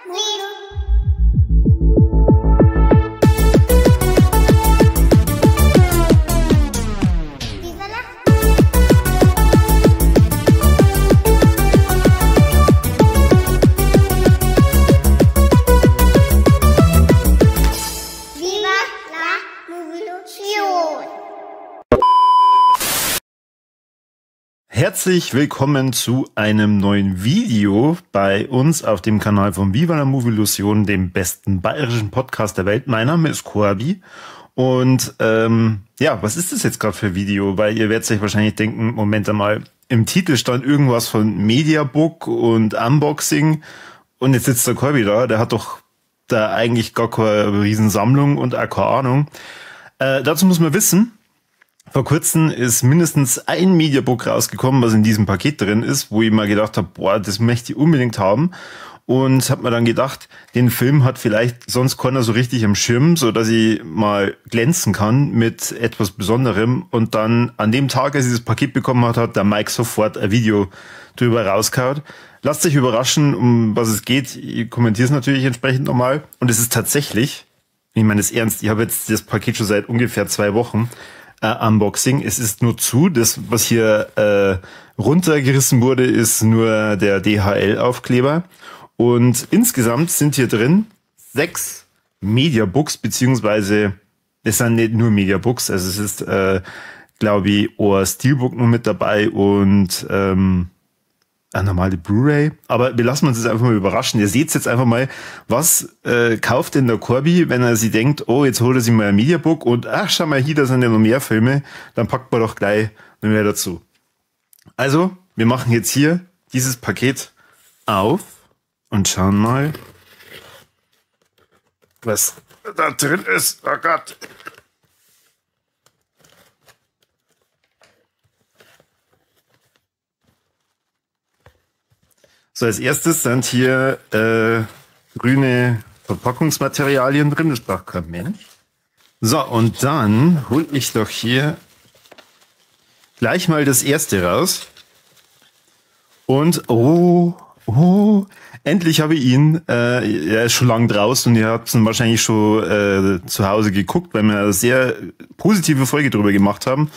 Movolution. Herzlich willkommen zu einem neuen Video bei uns auf dem Kanal von Viva la Movilusion, dem besten bayerischen Podcast der Welt. Mein Name ist Corby und ja, was ist das jetzt gerade für ein Video? Weil ihr werdet euch wahrscheinlich denken, Moment einmal, im Titel stand irgendwas von Mediabook und Unboxing und jetzt sitzt der Corby da, der hat doch da eigentlich gar keine Riesensammlung und auch keine Ahnung. Dazu muss man wissen, vor kurzem ist mindestens ein Mediabook rausgekommen, was in diesem Paket drin ist, wo ich mal gedacht habe, boah, das möchte ich unbedingt haben. Und hab mir dann gedacht, den Film hat vielleicht sonst keiner so richtig am Schirm, so dass ich mal glänzen kann mit etwas Besonderem. Und dann an dem Tag, als ich das Paket bekommen hat, hat der Mike sofort ein Video drüber rausgehauen. Lasst euch überraschen, um was es geht. Ich kommentiere es natürlich entsprechend nochmal. Und es ist tatsächlich, ich meine es ernst, ich habe jetzt das Paket schon seit ungefähr 2 Wochen. Unboxing. Es ist nur zu, das, was hier runtergerissen wurde, ist nur der DHL-Aufkleber. Und insgesamt sind hier drin 6 Mediabooks, beziehungsweise es sind nicht nur Mediabooks, also es ist, glaube ich, ein Steelbook noch mit dabei und eine normale Blu-ray. Aber wir lassen uns das einfach mal überraschen. Ihr seht jetzt einfach mal, was kauft denn der Corby, wenn er sich denkt, oh, jetzt holt er sich mal ein Mediabook und ach, schau mal hier, da sind ja noch mehr Filme, dann packt man doch gleich noch mehr dazu. Also, wir machen jetzt hier dieses Paket auf und schauen mal, was da drin ist. Oh Gott. So, als erstes sind hier grüne Verpackungsmaterialien drin, das braucht kein Mensch. So, und dann hol ich doch hier gleich mal das erste raus. Und oh, endlich habe ich ihn. Er ist schon lang draußen und ihr habt ihn wahrscheinlich schon zu Hause geguckt, weil wir eine sehr positive Folge drüber gemacht haben.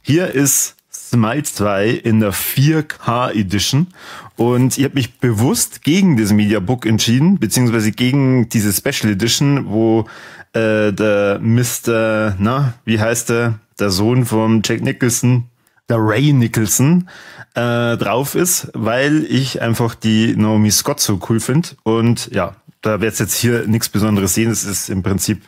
Hier ist Smile 2 in der 4K Edition und ich habe mich bewusst gegen das Mediabook entschieden, beziehungsweise gegen diese Special Edition, wo der Mr., na, wie heißt der, der Sohn von Jack Nicholson, der Ray Nicholson, drauf ist, weil ich einfach die Naomi Scott so cool finde und ja, da werdet ihr jetzt hier nichts Besonderes sehen, es ist im Prinzip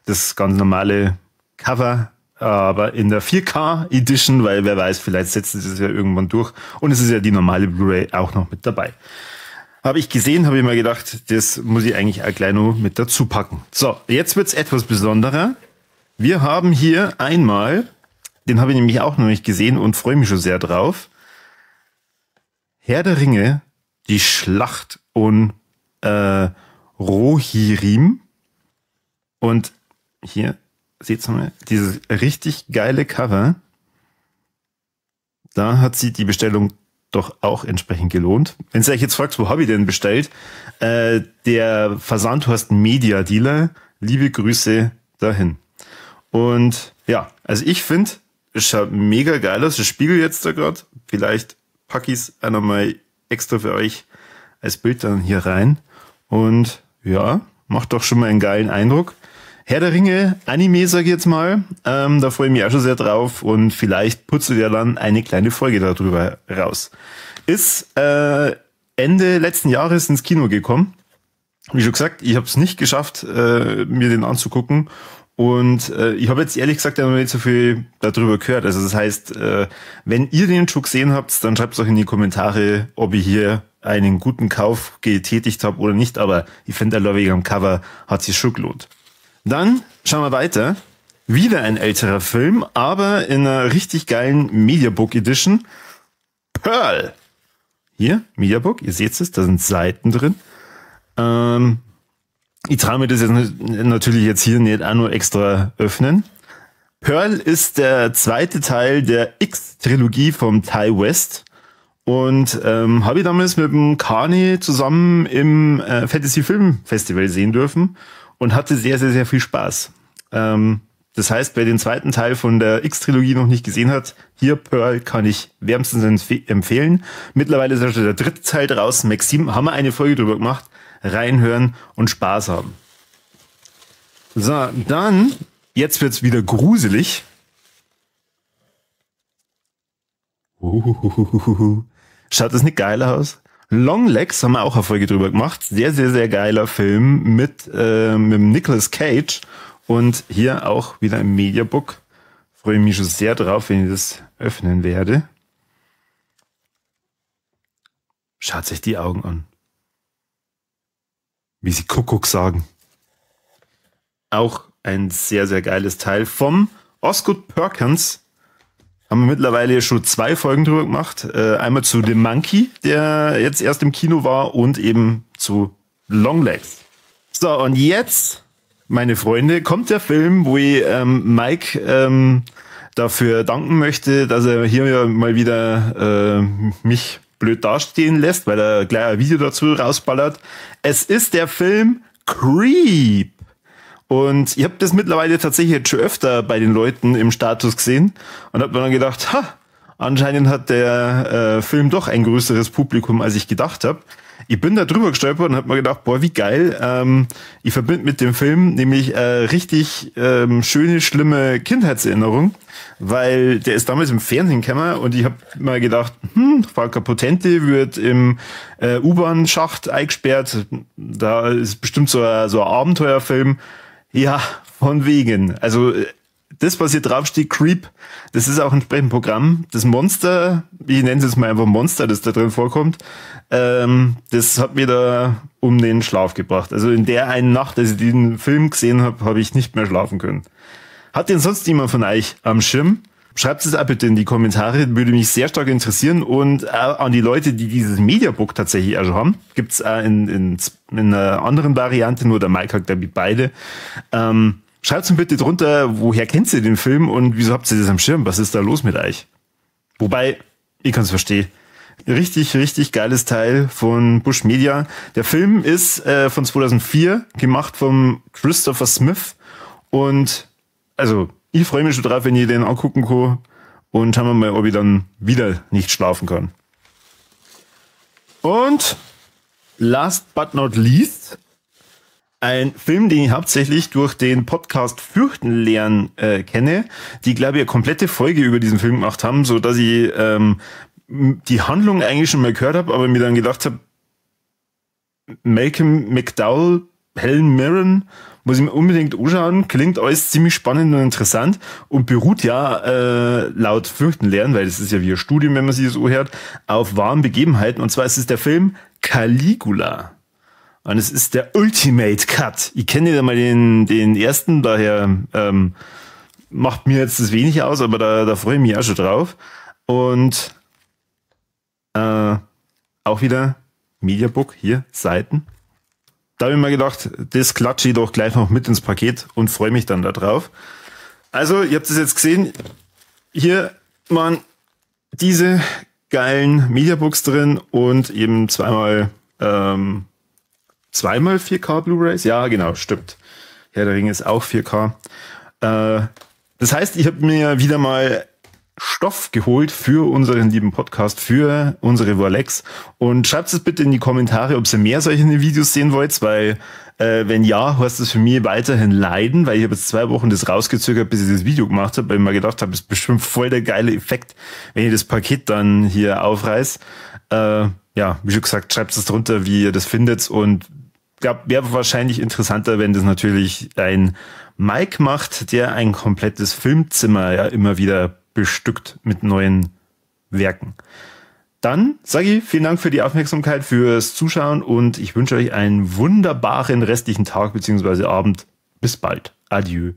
das ganz normale Cover, aber in der 4K Edition, weil wer weiß, vielleicht setzen sie es ja irgendwann durch. Und es ist ja die normale Blu-ray auch noch mit dabei. Habe ich gesehen, habe ich mir gedacht, das muss ich eigentlich auch gleich noch mit dazu packen. So, jetzt wird's etwas besonderer. Wir haben hier einmal, den habe ich nämlich auch noch nicht gesehen und freue mich schon sehr drauf. Herr der Ringe, die Schlacht um Rohirrim. Und hier seht's mal, dieses richtig geile Cover, da hat sich die Bestellung doch auch entsprechend gelohnt. Wenn ihr euch jetzt fragt, wo habe ich denn bestellt? Der Versand heißt Media Dealer. Liebe Grüße dahin. Und ja, also ich finde, es schaut mega geil aus. Das Spiegel jetzt da gerade. Vielleicht packe ich es auch nochmal extra für euch als Bild dann hier rein. Und ja, macht doch schon mal einen geilen Eindruck. Herr der Ringe, Anime, sag ich jetzt mal, da freue ich mich auch schon sehr drauf und vielleicht putzelt ja dann eine kleine Folge darüber raus. Ist Ende letzten Jahres ins Kino gekommen. Wie schon gesagt, ich habe es nicht geschafft, mir den anzugucken und ich habe jetzt ehrlich gesagt ja noch nicht so viel darüber gehört. Also das heißt, wenn ihr den schon gesehen habt, dann schreibt es auch in die Kommentare, ob ich hier einen guten Kauf getätigt habe oder nicht, aber ich finde, der wegen am Cover hat sich schon gelohnt. Dann schauen wir weiter. Wieder ein älterer Film, aber in einer richtig geilen Mediabook Edition. Pearl. Hier, Mediabook, ihr seht es, da sind Seiten drin. Ich traue mir das jetzt natürlich jetzt hier nicht auch nur extra öffnen. Pearl ist der zweite Teil der X-Trilogie vom Ty West. Und habe ich damals mit dem Kani zusammen im Fantasy Film Festival sehen dürfen und hatte sehr, sehr, sehr viel Spaß. Das heißt, wer den zweiten Teil von der X-Trilogie noch nicht gesehen hat, hier Pearl kann ich wärmstens empfehlen. Mittlerweile ist ja schon der dritte Teil draußen. Maxim, haben wir eine Folge drüber gemacht. Reinhören und Spaß haben. So, dann, jetzt wird's wieder gruselig. Uhuhuhuhu. Schaut das nicht geil aus? Longlegs haben wir auch eine Folge drüber gemacht. Sehr, sehr, sehr geiler Film mit Nicolas Cage. Und hier auch wieder im Mediabook. Freue ich mich schon sehr drauf, wenn ich das öffnen werde. Schaut sich die Augen an. Wie sie Kuckuck sagen. Auch ein sehr, sehr geiles Teil vom Osgood Perkins. Haben wir mittlerweile schon 2 Folgen drüber gemacht. Einmal zu The Monkey, der jetzt erst im Kino war, und eben zu Longlegs. So, und jetzt, meine Freunde, kommt der Film, wo ich Mike dafür danken möchte, dass er hier mal wieder mich blöd dastehen lässt, weil er gleich ein Video dazu rausballert. Es ist der Film Creep. Und ich habe das mittlerweile tatsächlich jetzt schon öfter bei den Leuten im Status gesehen und habe mir dann gedacht, ha, anscheinend hat der Film doch ein größeres Publikum, als ich gedacht habe. Ich bin da drüber gestolpert und habe mir gedacht, boah, wie geil. Ich verbinde mit dem Film nämlich richtig schöne, schlimme Kindheitserinnerung, weil der ist damals im Fernsehen gekommen und ich habe mir gedacht, Franka Potente wird im U-Bahn-Schacht eingesperrt. Da ist bestimmt so ein Abenteuerfilm. Ja, von wegen. Also das, was hier draufsteht, Creep, das ist auch entsprechend Programm. Das Monster, ich nenne es jetzt mal einfach Monster, das da drin vorkommt, das hat mir da um den Schlaf gebracht. Also in der einen Nacht, als ich diesen Film gesehen habe, habe ich nicht mehr schlafen können. Hat denn sonst jemand von euch am Schirm? Schreibt es auch bitte in die Kommentare, würde mich sehr stark interessieren. Und auch an die Leute, die dieses Mediabook tatsächlich auch schon haben, gibt es auch in einer anderen Variante, nur der Mike hat, glaube ich, beide. Schreibt mir bitte drunter, woher kennt ihr den Film und wieso habt ihr das am Schirm? Was ist da los mit euch? Wobei, ich kann es verstehen. Richtig, richtig geiles Teil von Busch Media. Der Film ist von 2004, gemacht vom Christopher Smith. Und also, ich freue mich schon drauf, wenn ihr den angucken könnt. Und schauen wir mal, ob ich dann wieder nicht schlafen kann. Und last but not least, ein Film, den ich hauptsächlich durch den Podcast Fürchten lernen kenne, die, glaube ich, eine komplette Folge über diesen Film gemacht haben, so dass ich die Handlung eigentlich schon mal gehört habe, aber mir dann gedacht habe, Malcolm McDowell, Helen Mirren, muss ich mir unbedingt anschauen, klingt alles ziemlich spannend und interessant und beruht ja laut Fürchten lernen, weil das ist ja wie ein Studium, wenn man sich das anhört, auf wahren Begebenheiten. Und zwar ist es der Film Caligula. Und es ist der Ultimate Cut. Ich kenne ja mal den ersten, daher macht mir jetzt das wenig aus, aber da freue ich mich auch schon drauf. Und auch wieder Mediabook, hier, Seiten. Da habe ich mir gedacht, das klatsche ich doch gleich noch mit ins Paket und freue mich dann da drauf. Also, ihr habt es jetzt gesehen, hier waren diese geilen Mediabooks drin und eben zweimal 4K Blu-rays? Ja, genau, stimmt. Herr der Ringe ist auch 4K. Das heißt, ich habe mir wieder mal Stoff geholt für unseren lieben Podcast, für unsere Vorlex. Und schreibt es bitte in die Kommentare, ob ihr mehr solche Videos sehen wollt, weil wenn ja, heißt das für mich weiterhin leiden, weil ich habe jetzt 2 Wochen das rausgezögert, bis ich das Video gemacht habe, weil ich mir gedacht habe, ist bestimmt voll der geile Effekt, wenn ich das Paket dann hier aufreiß. Ja, wie schon gesagt, schreibt es drunter, wie ihr das findet, und wäre wahrscheinlich interessanter, wenn das natürlich ein Mike macht, der ein komplettes Filmzimmer ja immer wieder bestückt mit neuen Werken. Dann sage ich vielen Dank für die Aufmerksamkeit, fürs Zuschauen und ich wünsche euch einen wunderbaren restlichen Tag bzw. Abend. Bis bald. Adieu.